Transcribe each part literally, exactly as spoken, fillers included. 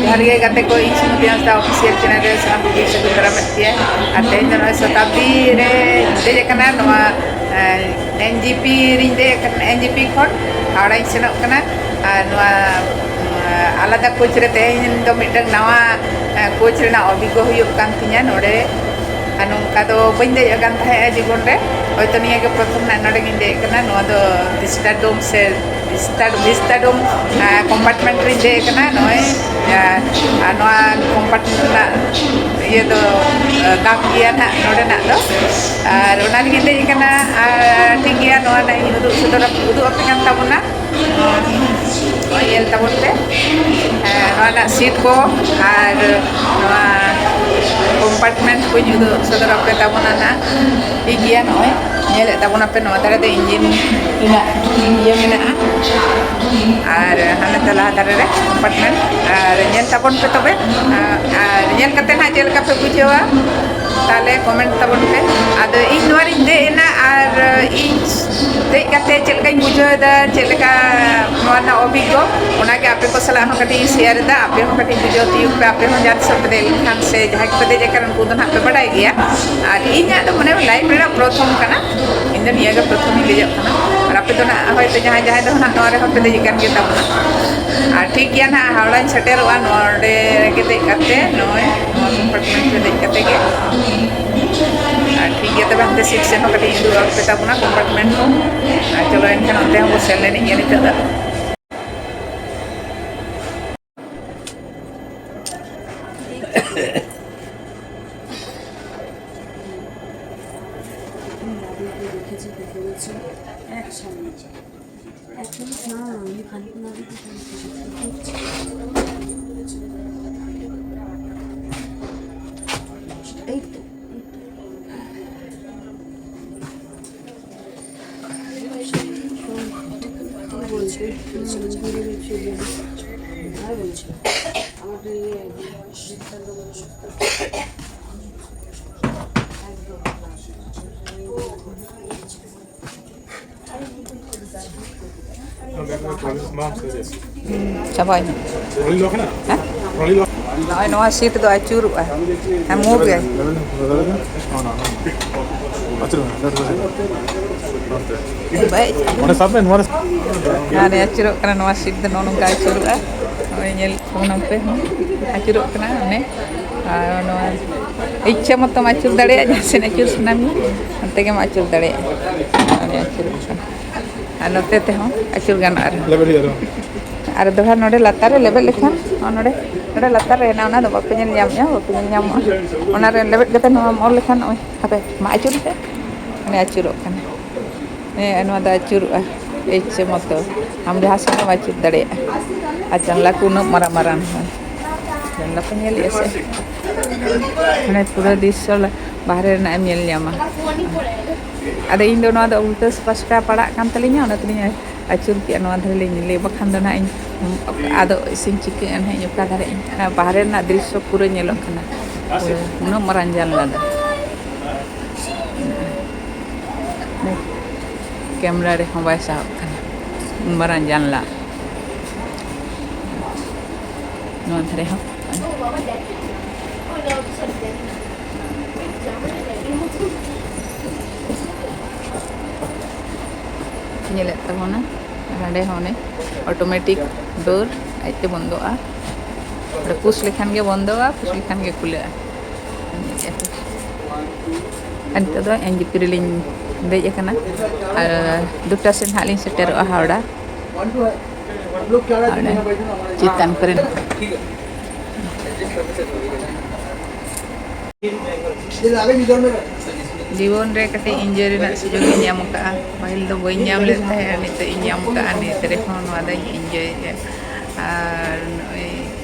ᱡᱚᱦᱟᱨ ᱜᱮ ᱜᱟᱛᱮ ᱠᱚ, ᱤᱧ ᱥᱩᱢᱩᱫᱤ ᱦᱟᱸᱥᱫᱟ ᱚᱯᱷᱤᱥᱤᱭᱟᱞ ᱪᱮᱱᱮᱞ ᱨᱮ ᱥᱟᱱᱟᱢ ᱠᱚᱜᱮ ᱥᱟᱹᱜᱩᱱ ᱫᱟᱨᱟᱢᱮᱫ ᱯᱮᱭᱟ᱾ ᱟᱨ ᱛᱮᱦᱮᱧ ᱫᱚ ᱱᱚᱜᱼᱚᱭ ᱥᱚᱛᱟᱵᱫᱤ ᱨᱮ ᱫᱮᱡ ᱟᱠᱟᱱᱟ, ᱱᱚᱣᱟ ᱮᱱ ᱡᱤ ᱯᱤ ᱨᱤᱧ ᱫᱮᱡ ᱟᱠᱟᱱᱟ, ᱮᱱ ᱡᱤ ᱯᱤ ᱠᱷᱚᱱ ᱦᱟᱣᱲᱟᱧ ᱥᱮᱱᱚᱜ ᱠᱟᱱᱟ᱾ ᱟᱨ ᱱᱚᱣᱟ ᱟᱞᱟᱫᱟ ᱠᱳᱪ ᱨᱮ ᱛᱮᱦᱮᱧ ᱫᱚ ᱢᱤᱫᱴᱟᱝ ᱱᱟᱣᱟ ᱠᱳᱪ ᱨᱮᱱᱟᱜ ᱚᱵᱷᱤᱜᱽᱜᱚ ᱦᱩᱭᱩᱜ ᱠᱟᱱ ᱛᱤᱧᱟ ᱱᱚᱰᱮ᱾ ᱟᱨ ᱱᱚᱝᱠᱟ ᱫᱚ ᱵᱟᱹᱧ ᱫᱮᱡ ᱟᱠᱟᱱ ᱛᱟᱦᱮᱸᱜᱼᱟ ᱡᱤᱵᱚᱱ ᱨᱮ, ᱦᱚᱭᱛᱚ ᱱᱤᱭᱟᱹ ᱜᱮ ᱯᱨᱚᱛᱷᱚᱢ ᱱᱟᱜ ᱱᱚᱰᱮ ᱜᱤᱧ ᱫᱮᱡ ᱟᱠᱟᱱᱟ᱾ ᱱᱚᱣᱟ ᱫᱚ ᱵᱷᱤᱥᱴᱟᱰᱳᱢ ᱥᱮ ᱵᱷᱤᱥᱴᱟᱰᱳᱢ ᱠᱚᱢᱯᱟᱨᱴᱢᱮᱱᱴ ᱨᱤᱧ ᱫᱮᱡ ᱟᱠᱟᱱᱟ᱾ ᱱᱚᱜᱼᱚᱭ ᱟᱨ ᱱᱚᱣᱟ ᱠᱚᱢᱯᱟᱨᱴᱢᱮᱱᱴ ᱨᱮᱱᱟᱜ ᱤᱭᱟᱹ ᱫᱚ ᱫᱟᱢ ᱜᱮᱭᱟ ᱱᱟᱜ ᱱᱚᱰᱮᱱᱟᱜ ᱫᱚ᱾ ᱟᱨ ᱚᱱᱟ ᱨᱮᱜᱮᱧ ᱫᱮᱡ ᱟᱠᱟᱱᱟ᱾ ᱟᱨ ᱴᱷᱤᱠ ᱜᱮᱭᱟ, ᱱᱚᱣᱟ ᱱᱟᱜ ᱤᱧ ᱩᱫᱩᱜ ᱥᱚᱫᱚᱨ ᱩᱫᱩᱜ ᱟᱯᱮ ᱠᱟᱱ ᱛᱟᱵᱚᱱᱟ᱾ ᱱᱚᱜᱼᱚᱭ ᱧᱮᱞ ᱛᱟᱵᱚᱱ ᱯᱮ᱾ ᱦᱮᱸ, ᱱᱚᱣᱟ ᱨᱮᱱᱟᱜ ᱥᱤᱴ ᱠᱚ ᱟᱨ ᱱᱚᱣᱟ ᱠᱚᱢᱯᱟᱨᱴᱢᱮᱱᱴ ᱠᱚᱧ ᱩᱫᱩᱜ ᱥᱚᱫᱚᱨ ᱟᱯᱮ ᱛᱟᱵᱚᱱᱟ ᱱᱟᱜ᱾ ᱴᱷᱤᱠ ᱜᱮᱭᱟ, ᱱᱚᱜᱼᱚᱭ ᱧᱮᱞᱮᱫ ᱛᱟᱵᱚᱱᱟᱯᱮ, ᱱᱚᱣᱟ ᱫᱷᱟᱨᱮ ᱫᱚ ᱤᱧᱡᱤᱱ ᱨᱮᱱᱟᱜ ᱤᱭᱟᱹ ᱢᱮᱱᱟᱜᱼᱟ᱾ ᱟᱨ ᱦᱟᱱᱮ ᱛᱟᱞᱟ ᱫᱷᱟᱨᱮ ᱨᱮ ᱠᱚᱢᱯᱟᱨᱴᱢᱮᱱᱴ᱾ ᱟᱨ ᱧᱮᱞ ᱛᱟᱵᱚᱱ ᱯᱮ ᱛᱚᱵᱮ, ᱟᱨ ᱧᱮᱞ ᱠᱟᱛᱮ ᱱᱟᱜ ᱪᱮᱫ ᱞᱮᱠᱟ ᱯᱮ ᱵᱩᱡᱷᱟᱹᱣᱟ, ᱛᱟᱦᱚᱞᱮ ᱠᱚᱢᱮᱱᱴ ᱛᱟᱵᱚᱱ ᱯᱮ᱾ ᱟᱫᱚ ᱤᱧ ᱱᱚᱣᱟ ᱨᱤᱧ ᱫᱮᱡ ᱮᱱᱟ, ᱟᱨ ᱤᱧ ᱫᱮᱡ ᱠᱟᱛᱮ ᱪᱮᱫ ᱞᱮᱠᱟᱧ ᱵᱩᱡᱷᱟᱹᱣ ᱮᱫᱟ, ᱪᱮᱫ ᱞᱮᱠᱟ ᱱᱚᱣᱟ ᱨᱮᱱᱟᱜ ᱚᱵᱷᱤᱜᱽᱜᱚ, ᱚᱱᱟᱜᱮ ᱟᱯᱮ ᱠᱚ ᱥᱟᱞᱟᱜ ᱦᱚᱸ ᱠᱟᱹᱴᱤᱡ ᱤᱧ ᱥᱮᱭᱟᱨ ᱮᱫᱟ᱾ ᱟᱯᱮ ᱦᱚᱸ ᱠᱟᱹᱴᱤᱡ ᱵᱩᱡᱷᱟᱹᱣ ᱛᱤᱭᱳᱜ ᱯᱮ, ᱟᱯᱮ ᱦᱚᱸ ᱡᱟᱦᱟᱸ ᱛᱤᱥᱚᱜ ᱯᱮ ᱫᱮᱡ ᱞᱮᱱᱠᱷᱟᱱ ᱥᱮ ᱡᱟᱦᱟᱸᱭ ᱠᱚᱯᱮ ᱫᱮᱡ ᱟᱠᱟᱱ ᱩᱱᱠᱩ ᱫᱚ ᱱᱟᱦᱟᱜ ᱯᱮ ᱵᱟᱰᱟᱭ ᱜᱮᱭᱟ᱾ ᱟᱨ ᱤᱧᱟᱹᱜ ᱫᱚ ᱢᱚᱱᱮ ᱦᱚᱭ ᱞᱟᱭᱤᱯᱷ ᱨᱮᱱᱟᱜ ᱯᱨᱚᱛᱷᱚᱢ ᱠᱟᱱᱟ, ᱤᱧ ᱫᱚ ᱱᱤᱭᱟᱹ ᱜᱮ ᱯᱨᱚᱛᱷᱚᱢ ᱤᱧ ᱫᱮᱡᱚᱜ ᱠᱟᱱᱟ᱾ ᱟᱨ ᱟᱯᱮ ᱫᱚ ᱱᱟᱦᱟᱜ ᱦᱚᱭᱛᱳ ᱡᱟᱦᱟᱸᱭ ᱡᱟᱦᱟᱸᱭ ᱫᱚ ᱱᱟᱦᱟᱜ ᱱᱚᱣᱟ ᱨᱮᱦᱚᱸ ᱯᱮ ᱫᱮᱡ ᱟᱠᱟᱱ ᱜᱮ ᱛᱟᱵᱚᱱᱟ᱾ ᱟᱨ ᱴᱷᱤᱠ ᱜᱮᱭᱟ ᱱᱟᱦᱟᱜ, ᱦᱟᱣᱲᱟᱧ ᱥᱮᱴᱮᱨᱚᱜᱼᱟ ᱱᱚᱰᱮ ᱨᱮᱜᱮ ᱫᱮᱡ ᱠᱟᱛᱮ, ᱱᱚᱜᱼᱚᱭ ᱱᱚᱣᱟ ᱠᱚᱢᱯᱟᱨᱴᱢᱮᱱᱴ ᱨᱮ ᱫᱮᱡ ᱠᱟᱛᱮ ᱜᱮ᱾ ᱟᱨ ᱴᱷᱤᱠ ᱜᱮᱭᱟ, ᱛᱚᱵᱮ ᱦᱟᱱᱛᱮ ᱥᱤᱴ ᱥᱮᱫ ᱦᱚᱸ ᱠᱟᱹᱴᱤᱡ ᱤᱧ ᱩᱫᱩᱜ ᱟᱯᱮ ᱛᱟᱵᱚᱱᱟ ᱠᱚᱢᱯᱟᱨᱴᱢᱮᱱᱴ ᱦᱚᱸ᱾ ᱟᱨ ᱪᱚᱞᱚ ᱮᱱᱠᱷᱟᱱ ᱚᱱᱛᱮ ᱦᱚᱸ ᱵᱚ ᱥᱮᱱ ᱞᱮᱱ ᱜᱮ ᱱᱤᱛᱚᱜ ᱫᱚ᱾ এই তো, এই তো। ᱪᱟᱵᱟᱭᱮᱱᱟ᱾ ᱦᱮᱸ? ᱱᱚᱜᱼᱚᱭ ᱱᱚᱣᱟ ᱥᱤᱴ ᱫᱚ ᱟᱹᱪᱩᱨᱚᱜᱼᱟ᱾ ᱦᱮᱸ, move ᱜᱮ᱾ ᱵᱟᱭ ᱟᱹᱪᱩᱨᱚᱜ ᱠᱟᱱᱟ᱾ ᱱᱚᱣᱟ ᱥᱤᱴ ᱫᱚ ᱱᱚᱜᱼᱚ ᱱᱚᱝᱠᱟ ᱟᱹᱪᱩᱨᱚᱜᱼᱟ᱾ ᱱᱚᱜᱼᱚᱭ ᱧᱮᱞ ᱛᱟᱵᱚᱱ ᱯᱮ, ᱦᱚᱸ ᱟᱹᱪᱩᱨᱚᱜ ᱠᱟᱱᱟ᱾ ᱚᱱᱮ ᱟᱨ ᱱᱚᱣᱟ ᱤᱪᱪᱷᱟᱹ ᱢᱚᱛᱚᱢ ᱟᱹᱪᱩᱨ ᱫᱟᱲᱮᱭᱟᱜᱼᱟ, ᱡᱟᱦᱟᱸ ᱥᱮᱫ ᱟᱹᱪᱩᱨ ᱥᱟᱱᱟ ᱢᱮᱭᱟ, ᱚᱱᱛᱮ ᱜᱮᱢ ᱟᱹᱪᱩᱨ ᱫᱟᱲᱮᱭᱟᱜᱼᱟ᱾ ᱚᱱᱮ ᱟᱹᱪᱩᱨᱚᱜ ᱠᱟᱱᱟ᱾ ᱟᱨ ᱱᱚᱛᱮ ᱛᱮᱦᱚᱸ ᱟᱹᱪᱩᱨ ᱜᱟᱱᱚᱜᱼᱟ ᱟᱨᱦᱚᱸ᱾ ᱞᱮᱵᱮᱫ ᱦᱩᱭᱩᱜᱼᱟ ᱟᱨᱦᱚᱸ᱾ ᱟᱨ ᱫᱚᱦᱲᱟ ᱱᱚᱰᱮ ᱞᱟᱛᱟᱨ ᱨᱮ ᱞᱮᱵᱮᱫ ᱞᱮᱠᱷᱟᱱ, ᱱᱚᱜᱼᱚ ᱱᱚᱰᱮ, ᱱᱚᱰᱮ ᱞᱟᱛᱟᱨ ᱨᱮ ᱦᱮᱱᱟᱜᱼᱟ, ᱚᱱᱟ ᱫᱚ ᱵᱟᱯᱮ ᱧᱮᱞ ᱧᱟᱢᱮᱜᱼᱟ, ᱵᱟᱯᱮ ᱧᱮᱞ ᱧᱟᱢᱚᱜᱼᱟ᱾ ᱚᱱᱟ ᱨᱮ ᱞᱮᱵᱮᱫ ᱠᱟᱛᱮ ᱱᱚᱣᱟᱢ ᱚᱨ ᱞᱮᱠᱷᱟᱱ, ᱱᱚᱜᱼᱚᱭ ᱦᱟᱯᱮ, ᱢᱟ ᱟᱹᱪᱩᱨ ᱯᱮ᱾ ᱚᱱᱮ ᱟᱹᱪᱩᱨᱚᱜ ᱠᱟᱱᱟ᱾ ᱦᱮᱸ, ᱱᱚᱣᱟ ᱫᱚ ᱟᱹᱪᱩᱨᱚᱜᱼᱟ, ᱤᱪᱪᱷᱟᱹ ᱢᱚᱛᱚ᱾ ᱟᱢ ᱡᱟᱦᱟᱸ ᱥᱮᱫ ᱮᱢ ᱟᱹᱪᱩᱨ ᱫᱟᱲᱮᱭᱟᱜᱼᱟ᱾ ᱟᱨ ᱡᱟᱱᱞᱟ ᱠᱚ ᱩᱱᱟᱹᱜ ᱢᱟᱨᱟᱝ ᱢᱟᱨᱟᱝ, ᱦᱳᱭ᱾ ᱡᱟᱱᱞᱟ ᱯᱮ ᱧᱮᱞᱮᱜᱼᱟ ᱥᱮ? ᱢᱟᱱᱮ ᱯᱩᱨᱟᱹ ᱫᱨᱤᱥᱥᱚ ᱞᱟ-, ᱵᱟᱦᱨᱮ ᱨᱮᱱᱟᱜ ᱮᱢ ᱧᱮᱞ ᱧᱟᱢᱟ᱾ ᱟᱫᱚ ᱤᱧ ᱫᱚ ᱱᱚᱣᱟ ᱫᱚ ᱩᱞᱴᱟᱹ ᱯᱟᱥᱴᱟ ᱯᱟᱲᱟᱜ ᱠᱟᱱ ᱛᱟᱹᱞᱤᱧᱟ, ᱚᱱᱟ ᱛᱮᱞᱤᱧ ᱟᱹᱪᱩᱨ ᱠᱮᱜᱼᱟ ᱱᱚᱣᱟ ᱫᱷᱟᱨᱮ ᱞᱤᱧ ᱞᱟᱹᱭ, ᱵᱟᱠᱷᱟᱱ ᱫᱚ ᱱᱟᱦᱟᱜ ᱤᱧ ᱟᱫᱚ ᱤᱥᱤᱱ ᱪᱤᱠᱟᱹᱜᱼᱟ ᱱᱟᱦᱟᱜ ᱤᱧ ᱚᱠᱟ ᱫᱷᱟᱨᱮ ᱤᱧ, ᱚᱱᱟ ᱵᱟᱦᱨᱮ ᱨᱮᱱᱟᱜ ᱫᱨᱤᱥᱥᱚ ᱯᱩᱨᱟᱹ ᱧᱮᱞᱚᱜ ᱠᱟᱱᱟ᱾ ᱯᱩᱨᱟᱹ ᱩᱱᱟᱹᱜ ᱢᱟᱨᱟᱝ ᱡᱟᱱᱞᱟ ᱫᱚ᱾ ᱠᱮᱢᱨᱟ ᱨᱮᱦᱚᱸ ᱵᱟᱭ ᱥᱟᱦᱚᱵ ᱠᱟᱱᱟ, ᱩᱱ ᱢᱟᱨᱟᱝ ᱡᱟᱱᱞᱟ᱾ ᱱᱚᱣᱟ ᱫᱷᱟᱨᱮ ᱦᱚᱸ᱾ ᱧᱮᱞᱮᱫ ᱛᱟᱵᱚᱱᱟ ᱱᱚᱰᱮ ᱦᱚᱸ ᱚᱱᱮ automatic door ᱟᱡᱛᱮ ᱵᱚᱱᱫᱚᱜᱼᱟ᱾ ᱚᱸᱰᱮ push ᱞᱮᱠᱷᱟᱱ ᱜᱮ ᱵᱚᱱᱫᱚᱜᱼᱟ, push ᱞᱮᱠᱷᱟᱱ ᱜᱮ ᱠᱷᱩᱞᱟᱹᱜᱼᱟ᱾ ᱟᱨ ᱱᱤᱛᱚᱜ ᱫᱚ ᱮᱱ ᱡᱤ ᱯᱤ ᱨᱮᱞᱤᱧ ᱫᱮᱡ ᱟᱠᱟᱱᱟ᱾ ᱟᱨ ᱫᱩᱴᱟ ᱥᱮᱫ ᱦᱟᱸᱜ ᱞᱤᱧ ᱥᱮᱴᱮᱨᱚᱜᱼᱟ ᱦᱟᱣᱲᱟ᱾ ᱚᱸᱰᱮ ᱪᱮᱛᱟᱱ ᱠᱚᱨᱮ᱾ ᱡᱤᱵᱚᱱ ᱨᱮ ᱠᱟᱹᱴᱤᱡ enjoy ᱨᱮᱱᱟᱜ ᱥᱩᱡᱳᱜᱽ ᱤᱧ ᱧᱟᱢ ᱟᱠᱟᱫᱼᱟ᱾ ᱯᱟᱹᱦᱤᱞ ᱫᱚ ᱵᱟᱹᱧ ᱧᱟᱢ ᱞᱮᱫ ᱛᱟᱦᱮᱸᱫ, ᱱᱤᱛᱚᱜ ᱤᱧ ᱧᱟᱢ ᱟᱠᱟᱫᱼᱟ᱾ ᱱᱤᱛ ᱨᱮᱦᱚᱸ ᱱᱚᱣᱟ ᱫᱚᱧ enjoy ᱮᱫᱼᱟ᱾ ᱟᱨ ᱱᱚᱜᱼᱚᱭ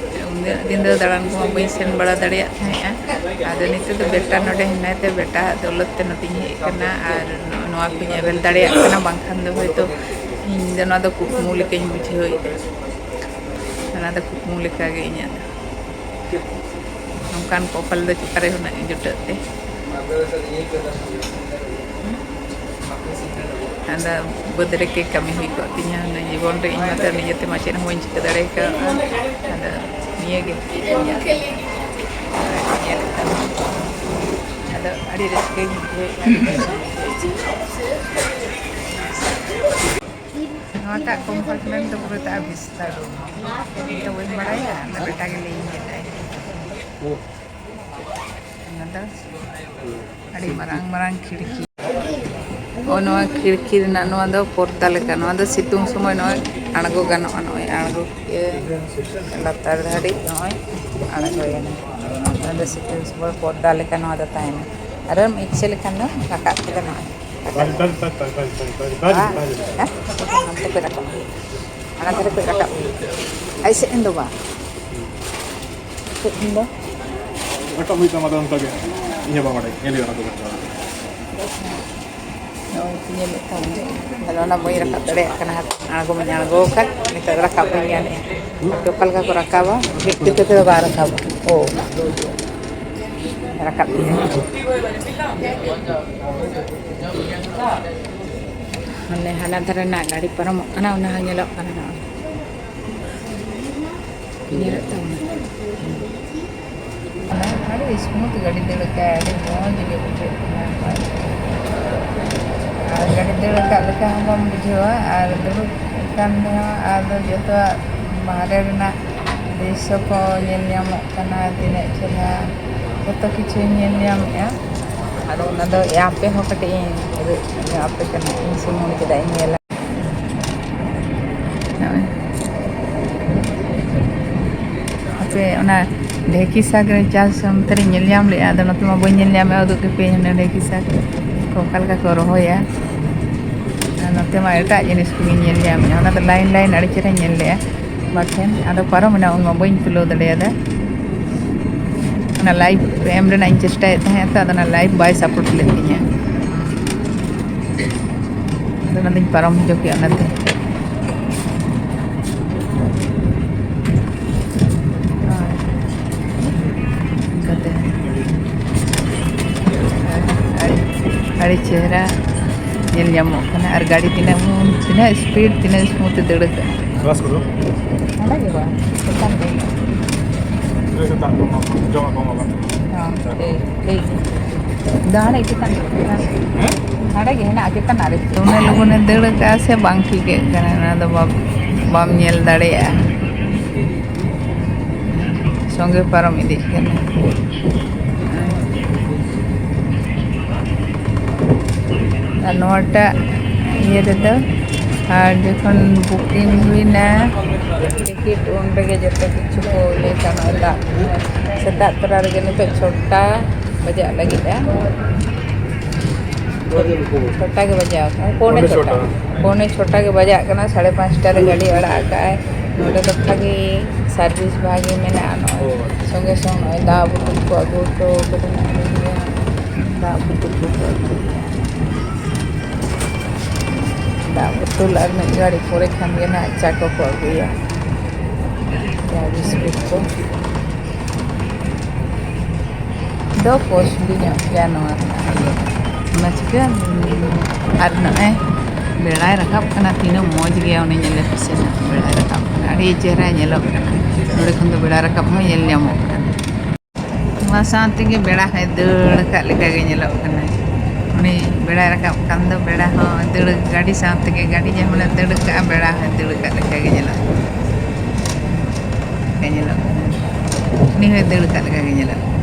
ᱩᱱᱟᱹᱜ ᱫᱤᱱ ᱫᱚ ᱫᱟᱬᱟᱱ ᱠᱚᱦᱚᱸ ᱵᱟᱹᱧ ᱥᱮᱱ ᱵᱟᱲᱟ ᱫᱟᱲᱮᱭᱟᱜ ᱛᱟᱦᱮᱸᱫᱼᱟ᱾ ᱟᱫᱚ ᱱᱤᱛᱚᱜ ᱫᱚ ᱵᱮᱴᱟ ᱱᱚᱰᱮ ᱦᱮᱱᱟᱭ ᱛᱮ, ᱵᱮᱴᱟ ᱫᱚᱞᱚᱛ ᱛᱮ ᱱᱚᱛᱮᱧ ᱦᱮᱡ ᱟᱠᱟᱱᱟ ᱟᱨ ᱱᱚᱣᱟ ᱠᱚᱧ ᱧᱮᱞ ᱫᱟᱲᱮᱭᱟᱜ ᱠᱟᱱᱟ᱾ ᱵᱟᱝᱠᱷᱟᱱ ᱫᱚ ᱦᱳᱭᱛᱳ ᱤᱧ ᱫᱚ ᱱᱚᱣᱟ ᱫᱚ ᱠᱩᱠᱢᱩ ᱞᱮᱠᱟᱧ ᱵᱩᱡᱷᱟᱹᱣᱮᱫᱼᱟ᱾ ᱚᱱᱟ ᱫᱚ ᱠᱩᱠᱢᱩ ᱞᱮᱠᱟᱜᱮ ᱤᱧᱟᱹᱜ ᱫᱚ᱾ ᱱᱚᱝᱠᱟᱱ ᱠᱚᱯᱟᱞ ᱫᱚ ᱪᱮᱛᱟᱱ ᱨᱮ ᱦᱩᱱᱟᱹᱜ ᱡᱩᱴᱟᱹᱜ ᱛᱮ᱾ ᱟᱫᱚ ᱵᱟᱹᱫᱽ ᱨᱮᱜᱮ ᱠᱟᱹᱢᱤ ᱦᱩᱭ ᱠᱚᱜ ᱛᱤᱧᱟᱹ ᱦᱩᱱᱟᱹᱝ᱾ ᱡᱤᱵᱚᱱ ᱨᱮ ᱤᱧ ᱢᱟᱛᱚ ᱱᱤᱡᱮ ᱛᱮᱢᱟ ᱪᱮᱫ ᱦᱚᱸ ᱵᱟᱹᱧ ᱪᱤᱠᱟᱹ ᱫᱟᱲᱮ ᱠᱟᱣᱫᱟ᱾ ᱟᱫᱚ ᱱᱤᱭᱟᱹ ᱜᱮ ᱧᱮᱞ ᱠᱟᱱᱟ᱾ ᱟᱫᱚ ᱟᱹᱰᱤ ᱨᱟᱹᱥᱠᱟᱹᱧ ᱵᱩᱡᱷᱟᱹᱣᱮᱫᱼᱟ᱾ ᱱᱚᱣᱟᱴᱟᱜ compartment ᱫᱚ ᱯᱩᱨᱟᱹ ᱛᱟᱜ ᱵᱤᱥᱛᱟᱨ room᱾ ᱤᱧ ᱫᱚ ᱵᱟᱹᱧ ᱵᱟᱲᱟᱭᱟ, ᱟᱫᱚ ᱵᱮᱴᱟ ᱜᱮ ᱞᱟᱹᱭᱟᱹᱧ ᱠᱟᱱᱟᱭ᱾ ᱚᱱᱟ ᱫᱚ ᱟᱹᱰᱤ ᱢᱟᱨᱟᱝ ᱢᱟᱨᱟᱝ ᱠᱷᱤᱲᱠᱤ᱾ ᱚ, ᱱᱚᱣᱟ ᱠᱷᱤᱲᱠᱤ ᱨᱮᱱᱟᱜ ᱱᱚᱣᱟ ᱫᱚ ᱯᱚᱨᱫᱟ ᱞᱮᱠᱟ᱾ ᱱᱚᱣᱟ ᱫᱚ ᱥᱤᱛᱩᱝ ᱥᱚᱢᱚᱭ ᱱᱚᱜᱼᱚᱭ ᱟᱬᱜᱚ ᱜᱟᱱᱚᱜᱼᱟ᱾ ᱱᱚᱜᱼᱚᱭ ᱟᱬᱜᱚ ᱠᱮᱫ ᱞᱟᱛᱟᱨ ᱫᱷᱟᱹᱨᱤᱡ ᱱᱚᱜᱼᱚᱭ ᱟᱬᱜᱚᱭᱮᱱᱟ᱾ ᱱᱚᱣᱟ ᱫᱚ ᱥᱤᱛᱩᱝ ᱥᱚᱢᱚᱭ ᱯᱚᱨᱫᱟ ᱞᱮᱠᱟ ᱱᱚᱣᱟ ᱫᱚ ᱛᱟᱦᱮᱱᱟ᱾ ᱟᱨᱮᱢ ᱤᱪᱪᱷᱟᱹ ᱞᱮᱠᱷᱟᱱ ᱫᱚ ᱨᱟᱠᱟᱵ ᱠᱮᱫᱟ ᱱᱚᱜᱼᱚᱭ᱾ ᱵᱟᱝ, ᱵᱟᱝ, ᱵᱟᱝ᱾ ᱦᱮᱸ? ᱦᱟᱱᱛᱮ ᱠᱷᱚᱡ ᱨᱟᱠᱟᱵ ᱦᱩᱭᱩᱜᱼᱟ᱾ ᱦᱟᱱᱟ ᱫᱷᱟᱨᱮ ᱠᱷᱚᱡ ᱨᱟᱠᱟᱵ ᱦᱩᱭᱩᱜᱼᱟ᱾ ᱟᱡ ᱥᱮᱫ ᱫᱚ ᱵᱟᱝ᱾ ᱪᱮᱫ ᱤᱧ ᱫᱚ? ᱨᱟᱠᱟᱵ ᱦᱩᱭᱩᱜ ᱛᱟᱢᱟ ᱟᱫᱚ ᱚᱱᱠᱟ ᱜᱮ᱾ ᱤᱧ ᱦᱚᱸ ᱵᱟᱝ ᱵᱟᱲᱟᱭ, ᱧᱮᱞ ᱦᱩᱭᱩᱜᱼᱟ ᱚᱱᱟ ᱠᱚᱫᱚ᱾ ᱱᱚᱜᱼᱚᱭ ᱠᱚ ᱧᱮᱞᱮᱫ ᱛᱟᱵᱚᱱᱟ᱾ ᱟᱫᱚ ᱚᱱᱟ ᱵᱟᱹᱧ ᱨᱟᱠᱟᱵ ᱫᱟᱲᱮᱭᱟᱜ ᱠᱟᱱᱟ᱾ ᱦᱟᱯᱮ, ᱟᱬᱜᱚ ᱢᱟᱧ ᱟᱬᱜᱚ ᱟᱠᱟᱱ, ᱱᱤᱛᱚᱜ ᱨᱟᱠᱟᱵ ᱵᱟᱹᱧ ᱜᱟᱱᱮᱜᱼᱟ᱾ ᱦᱟᱯᱮ, ᱚᱠᱟ ᱞᱮᱠᱟ ᱠᱚ ᱨᱟᱠᱟᱵᱟ? ᱢᱤᱫ ᱠᱟᱛᱮ ᱛᱮᱫᱚ ᱵᱟᱝ ᱨᱟᱠᱟᱵᱚᱜᱼᱟ᱾ ᱳ, ᱨᱟᱠᱟᱵ ᱠᱮᱫᱟ᱾ ᱢᱟᱱᱮ ᱦᱟᱱᱟ ᱫᱷᱟᱨᱮ ᱨᱮᱱᱟᱜ ᱜᱟᱹᱰᱤ ᱯᱟᱨᱚᱢᱚᱜ ᱠᱟᱱᱟ, ᱚᱱᱟ ᱦᱚᱸ ᱧᱮᱞᱚᱜ ᱠᱟᱱᱟ ᱱᱚᱜᱼᱚᱭ᱾ ᱧᱮᱞᱚᱜ ᱛᱟᱵᱚᱱᱟ᱾ ᱟᱹᱰᱤ smooth ᱜᱟᱹᱰᱤ ᱫᱟᱹᱲ ᱠᱟᱜᱼᱟᱭ, ᱟᱹᱰᱤ ᱢᱚᱡᱽ ᱜᱮ ᱵᱩᱡᱷᱟᱹᱜ ᱠᱟᱱᱟ᱾ ᱟᱨ ᱜᱟᱹᱰᱤ ᱫᱟᱹᱲ ᱠᱟᱜ ᱞᱮᱠᱟ ᱦᱚᱸ ᱵᱟᱢ ᱵᱩᱡᱷᱟᱹᱣᱟ, ᱟᱨ ᱫᱩᱲᱩᱵ ᱠᱟᱱ ᱨᱮᱦᱚᱸ ᱟᱫᱚ ᱡᱚᱛᱚᱣᱟᱜ ᱵᱟᱦᱨᱮ ᱨᱮᱱᱟᱜ ᱫᱨᱤᱥᱥᱚ ᱠᱚ ᱧᱮᱞ ᱧᱟᱢᱚᱜ ᱠᱟᱱᱟ, ᱛᱤᱱᱟᱹᱜ ᱪᱮᱦᱨᱟ ᱡᱚᱛᱚ ᱠᱤᱪᱷᱩᱧ ᱧᱮᱞ ᱧᱟᱢᱮᱜᱼᱟ᱾ ᱟᱫᱚ ᱚᱱᱟ ᱫᱚ ᱟᱯᱮ ᱦᱚᱸ ᱠᱟᱹᱴᱤᱡ ᱤᱧ ᱩᱫᱩᱜ ᱧᱚᱜ ᱟᱯᱮ ᱠᱟᱱᱟ, ᱤᱧ ᱥᱩᱢᱩᱝ ᱪᱮᱫᱟᱜ ᱤᱧ ᱧᱮᱞᱟ᱾ ᱱᱚᱜᱼᱚᱭ᱾ ᱦᱟᱯᱮ, ᱚᱱᱟ ᱰᱷᱮᱸᱠᱤ ᱥᱟᱠ ᱨᱮ ᱪᱟᱥ ᱚᱱᱛᱮ ᱨᱮᱧ ᱧᱮᱞ ᱧᱟᱢ ᱞᱮᱜᱼᱟ, ᱟᱫᱚ ᱱᱚᱛᱮ ᱢᱟ ᱵᱟᱹᱧ ᱧᱮᱞ ᱧᱟᱢᱮᱫᱼᱟ, ᱩᱫᱩᱜ ᱠᱮᱯᱮ ᱚᱱᱟ ᱰᱷᱮᱸᱠᱤ ᱥᱟᱠ ᱠᱚ ᱚᱠᱟ ᱞᱮᱠᱟ ᱠᱚ ᱨᱚᱦᱚᱭᱟ᱾ ᱟᱨ ᱱᱚᱛᱮ ᱢᱟ ᱮᱴᱟᱜ ᱡᱤᱱᱤᱥ ᱠᱚᱜᱮᱧ ᱧᱮᱞ ᱧᱟᱢᱮᱫᱼᱟ, ᱚᱱᱟ ᱫᱚ line line ᱟᱹᱰᱤ ᱪᱮᱦᱨᱟᱧ ᱧᱮᱞ ᱞᱮᱜᱼᱟ᱾ ᱵᱟᱠᱷᱟᱱ ᱟᱫᱚ ᱯᱟᱨᱚᱢ ᱮᱱᱟ, ᱩᱱ ᱢᱟ ᱵᱟᱹᱧ ᱛᱩᱞᱟᱹᱣ ᱫᱟᱲᱮᱭᱟᱫᱟ᱾ ᱚᱱᱟ live ᱮᱢ ᱨᱮᱱᱟᱜ ᱤᱧ ᱪᱮᱥᱴᱟᱭᱮᱫ ᱛᱟᱦᱮᱸᱫ ᱛᱚ, ᱟᱫᱚ ᱚᱱᱟ live ᱵᱟᱭ support ᱞᱮᱫ ᱛᱤᱧᱟᱹ᱾ ᱟᱫᱚ ᱚᱱᱟ ᱫᱚᱧ ᱯᱟᱨᱚᱢ ᱦᱚᱪᱚ ᱠᱮᱫᱼᱟ ᱚᱱᱟᱛᱮ᱾ ᱦᱳᱭ᱾ ᱚᱱᱠᱟᱛᱮ᱾ ᱟᱹᱰᱤ, ᱟᱹᱰᱤ ᱪᱮᱦᱨᱟ ᱧᱮᱞ ᱧᱟᱢᱚᱜ ᱠᱟᱱᱟ᱾ ᱟᱨ ᱜᱟᱹᱰᱤ ᱛᱤᱱᱟᱹᱜ, ᱛᱤᱱᱟᱹᱜ speed, ᱛᱤᱱᱟᱹᱜ smooth ᱛᱮ ᱫᱟᱹᱲ ᱠᱟᱜᱼᱟ᱾ ᱵᱟᱥ ᱠᱚᱫᱚ? ᱚᱱᱟ ᱜᱮ ᱵᱟᱝ, ᱪᱮᱛᱟᱱ ᱨᱮ᱾ ᱥᱮᱛᱟᱜ ᱠᱚ ᱮᱢᱟ ᱠᱚᱣᱟ, ᱡᱚᱢᱟᱜ ᱠᱚ ᱮᱢᱟ ᱠᱚᱣᱟ᱾ ᱦᱚᱸ, ᱴᱷᱤᱠ, ᱴᱷᱤᱠ᱾ ᱫᱚ ᱦᱟᱸᱰᱮ ᱪᱮᱛᱟᱱ ᱨᱮ, ᱦᱮᱸ? ᱦᱟᱸᱰᱮ ᱜᱮ ᱦᱮᱱᱟᱜᱼᱟ, ᱪᱮᱛᱟᱱ ᱨᱮ᱾ ᱩᱱᱟᱹᱜ ᱞᱚᱜᱚᱱᱮ ᱫᱟᱹᱲ ᱟᱠᱟᱫᱼᱟ ᱥᱮ ᱵᱟᱝ ᱴᱷᱤᱠᱟᱹᱜ ᱠᱟᱱᱟ, ᱚᱱᱟ ᱫᱚ ᱵᱟᱢ, ᱵᱟᱢ ᱧᱮᱞ ᱫᱟᱲᱮᱭᱟᱜᱼᱟ᱾ ᱥᱚᱸᱜᱮ ᱯᱟᱨᱚᱢ ᱤᱫᱤᱜ ᱠᱟᱱᱟ᱾ ᱟᱨ ᱱᱚᱣᱟᱴᱟᱜ ᱤᱭᱟᱹ ᱨᱮᱫᱚ, ᱟᱨ ᱡᱚᱠᱷᱚᱱ booking ᱦᱩᱭᱱᱟ, ᱴᱤᱠᱤᱴ, ᱩᱱ ᱨᱮᱜᱮ ᱡᱚᱛᱚ ᱠᱤᱪᱷᱩ ᱠᱚ ᱞᱟᱹᱭ ᱜᱟᱱᱚᱜᱼᱟ᱾ ᱫᱟᱜ ᱥᱮᱛᱟᱜ ᱛᱚᱨᱟ ᱨᱮᱜᱮ ᱱᱤᱛᱚᱜ ᱪᱷᱚᱴᱟ ᱵᱟᱡᱟᱜ ᱞᱟᱹᱜᱤᱫᱼᱟ᱾ ᱪᱷᱚᱴᱟ ᱜᱮ ᱵᱟᱡᱟᱣ ᱠᱟᱱᱟ, ᱯᱚᱱᱮ ᱯᱚᱱᱮ ᱪᱷᱚᱴᱟ᱾ ᱪᱷᱚᱴᱟ᱾ ᱯᱚᱱᱮ ᱪᱷᱚᱴᱟ ᱜᱮ ᱵᱟᱡᱟᱜ ᱠᱟᱱᱟ, ᱥᱟᱲᱮ ᱯᱟᱸᱪᱴᱟ ᱨᱮ ᱜᱟᱹᱰᱤ ᱟᱲᱟᱜ ᱟᱠᱟᱫᱼᱟᱭ᱾ ᱱᱚᱰᱮ ᱫᱚ ᱵᱷᱟᱜᱮ service ᱵᱷᱟᱜᱮ ᱢᱮᱱᱟᱜᱼᱟ᱾ ᱱᱚᱜᱼᱚᱭ ᱚ, ᱟᱪᱪᱷᱟ᱾ ᱥᱚᱸᱜᱮ ᱥᱚᱝ ᱱᱚᱜᱼᱚᱭ ᱫᱟᱜ ᱵᱚᱛᱚᱞ ᱠᱚ ᱟᱹᱜᱩ ᱦᱚᱴᱚ ᱠᱟᱹᱫᱤᱧᱟ᱾ ᱫᱟᱜ ᱵᱚᱛᱚᱞ ᱠᱚᱠᱚ ᱟᱹᱜᱩᱭᱟ᱾ ᱫᱟᱜ ᱵᱚᱛᱚᱞ ᱟᱨ ᱢᱤᱫ ᱜᱷᱟᱹᱲᱤᱡ ᱯᱚᱨᱮ ᱠᱷᱟᱱ ᱜᱮ ᱱᱟᱦᱟᱜ ᱪᱟ ᱠᱚᱠᱚ ᱟᱹᱜᱩᱭᱟ᱾ ᱪᱟ ᱵᱤᱥᱠᱩᱴ ᱠᱚ᱾ ᱫᱚ costly ᱧᱚᱜ ᱜᱮᱭᱟ ᱱᱚᱣᱟ ᱨᱮᱱᱟᱜ ᱤᱭᱟᱹ᱾ ᱚᱱᱟ ᱪᱤᱠᱟᱹ, ᱟᱨ ᱱᱚᱜᱼᱚᱭ ᱵᱮᱲᱟᱭ ᱨᱟᱠᱟᱵ ᱠᱟᱱᱟ, ᱛᱤᱱᱟᱹᱜ ᱢᱚᱡᱽ ᱜᱮᱭᱟ ᱩᱱᱤ ᱧᱮᱞᱮ ᱯᱮᱥᱮ ᱱᱟᱜ᱾ ᱵᱮᱲᱟᱭ ᱨᱟᱠᱟᱵ ᱠᱟᱱᱟ, ᱟᱹᱰᱤ ᱪᱮᱦᱨᱟᱭ ᱧᱮᱞᱚᱜ ᱠᱟᱱᱟ᱾ ᱱᱚᱸᱰᱮ ᱠᱷᱚᱱ ᱫᱚ ᱵᱮᱲᱟ ᱨᱟᱠᱟᱵ ᱦᱚᱸ ᱧᱮᱞ ᱧᱟᱢᱚᱜ ᱠᱟᱱᱟ᱾ ᱚᱱᱟ ᱥᱟᱶ ᱛᱮᱜᱮ ᱵᱮᱲᱟ ᱦᱚᱸᱭ ᱫᱟᱹᱲ ᱟᱠᱟᱫ ᱞᱮᱠᱟ ᱜᱮ ᱧᱮᱞᱚᱜ ᱠᱟᱱᱟ᱾ ᱩᱱᱤ ᱵᱮᱲᱟᱭ ᱨᱟᱠᱟᱵ ᱠᱟᱱ ᱫᱚ ᱵᱮᱲᱟ ᱦᱚᱸ ᱫᱟᱹᱲ, ᱜᱟᱹᱰᱤ ᱥᱟᱶ ᱛᱮᱜᱮ, ᱜᱟᱹᱰᱤ ᱡᱮᱢᱚᱱᱮ ᱫᱟᱹᱲ ᱠᱟᱜᱼᱟ, ᱵᱮᱲᱟ ᱦᱚᱸᱭ ᱫᱟᱹᱲ ᱟᱠᱟᱫ ᱞᱮᱠᱟ ᱜᱮ ᱧᱮᱞᱚᱜ ᱠᱟᱱᱟ᱾ ᱞᱮᱠᱟ ᱧᱮᱞᱚᱜ ᱠᱟᱱᱟ᱾ ᱩᱱᱤ ᱦᱚᱸᱭ ᱫᱟᱹᱲ ᱟᱠᱟᱫ ᱞᱮᱠᱟ ᱜᱮ ᱧᱮᱞᱚᱜ ᱠᱟᱱᱟ᱾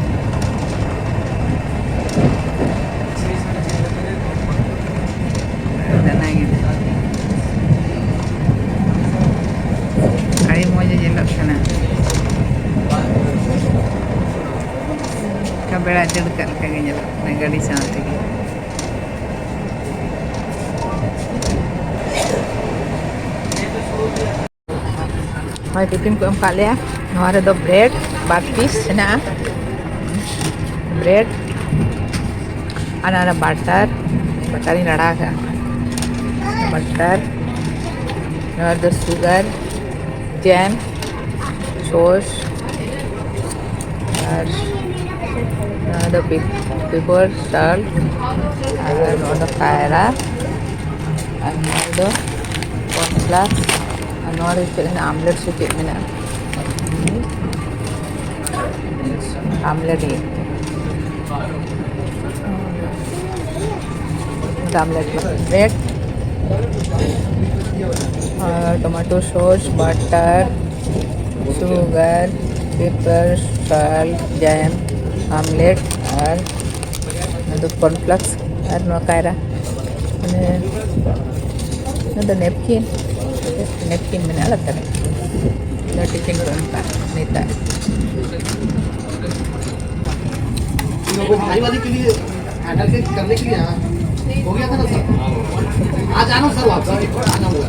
ᱫᱟᱱᱟ ᱜᱮ᱾ ᱟᱹᱰᱤ ᱢᱚᱡᱽ ᱮ ᱧᱮᱞᱚᱜ ᱠᱟᱱᱟ᱾ ᱚᱱᱠᱟ ᱵᱮᱲᱟ ᱫᱟᱹᱲ ᱠᱟᱜ ᱞᱮᱠᱟ ᱜᱮ ᱧᱮᱞᱚᱜ ᱠᱟᱱᱟ ᱜᱟᱹᱰᱤ ᱥᱟᱶ ᱛᱮᱜᱮ᱾ ᱦᱳᱭ, ᱴᱤᱯᱷᱤᱱ ᱠᱚ ᱮᱢ ᱠᱟᱜ ᱞᱮᱭᱟ᱾ ᱱᱚᱣᱟ ᱨᱮᱫᱚ ᱵᱨᱮᱰ ᱵᱟᱨ ᱯᱤᱥ ᱦᱮᱱᱟᱜᱼᱟ, ᱵᱨᱮᱰ ᱟᱨ ᱱᱚᱣᱟ ᱨᱮ ᱵᱟᱴᱟᱨ, ᱵᱟᱴᱟᱨᱤᱧ ᱞᱟᱲᱟ ᱟᱠᱟᱫᱼᱟ, ᱵᱟᱴᱟᱨ, ᱱᱚᱣᱟ ᱨᱮᱫᱚ ᱥᱩᱜᱟᱨ, ᱡᱮᱢ, ᱥᱚᱥ, ᱟᱨ ᱱᱚᱣᱟ ᱫᱚ ᱯᱮᱯᱟᱨ ᱥᱚᱞᱴ, ᱟᱨ ᱱᱚᱣᱟ ᱫᱚ ᱠᱟᱭᱨᱟ, ᱟᱨ ᱱᱚᱣᱟ ᱫᱚ ᱠᱚᱨᱱᱯᱷᱞᱟᱣᱟᱨ, ᱟᱨ ᱱᱚᱣᱟ ᱨᱮ ᱪᱮᱫ ᱢᱮᱱᱟᱜᱼᱟ, ᱟᱢᱞᱮᱴ ᱥᱮ ᱪᱮᱫ ᱢᱮᱱᱟᱜᱼᱟ᱾ आमलेट, ये आमलेट, ब्रेड और tomato sauce, butter, sugar, paper, salt, jam, omelette और ᱱᱚᱣᱟ ᱫᱚ ᱠᱚᱨᱱᱯᱷᱞᱟᱠᱥ ᱟᱨ ᱱᱚᱣᱟ ᱠᱟᱭᱨᱟ᱾ ᱢᱟᱱᱮ, ᱱᱚᱣᱟ ᱫᱚ ᱱᱮᱯᱠᱤᱱ, ᱱᱮᱯᱠᱤᱱ ᱢᱮᱱᱟᱜᱼᱟ ᱞᱟᱛᱟᱨ ᱨᱮ᱾ ᱱᱚᱣᱟ ᱴᱤᱯᱷᱤᱱ ᱠᱚ ᱮᱢ ᱠᱟᱜᱼᱟ ᱱᱮᱛᱟᱨ᱾ भाई वाले के लिए हैंडल के करने के लिए, हाँ। हो गया था ना सर? आज आना सर, वापस आ जाऊंगा।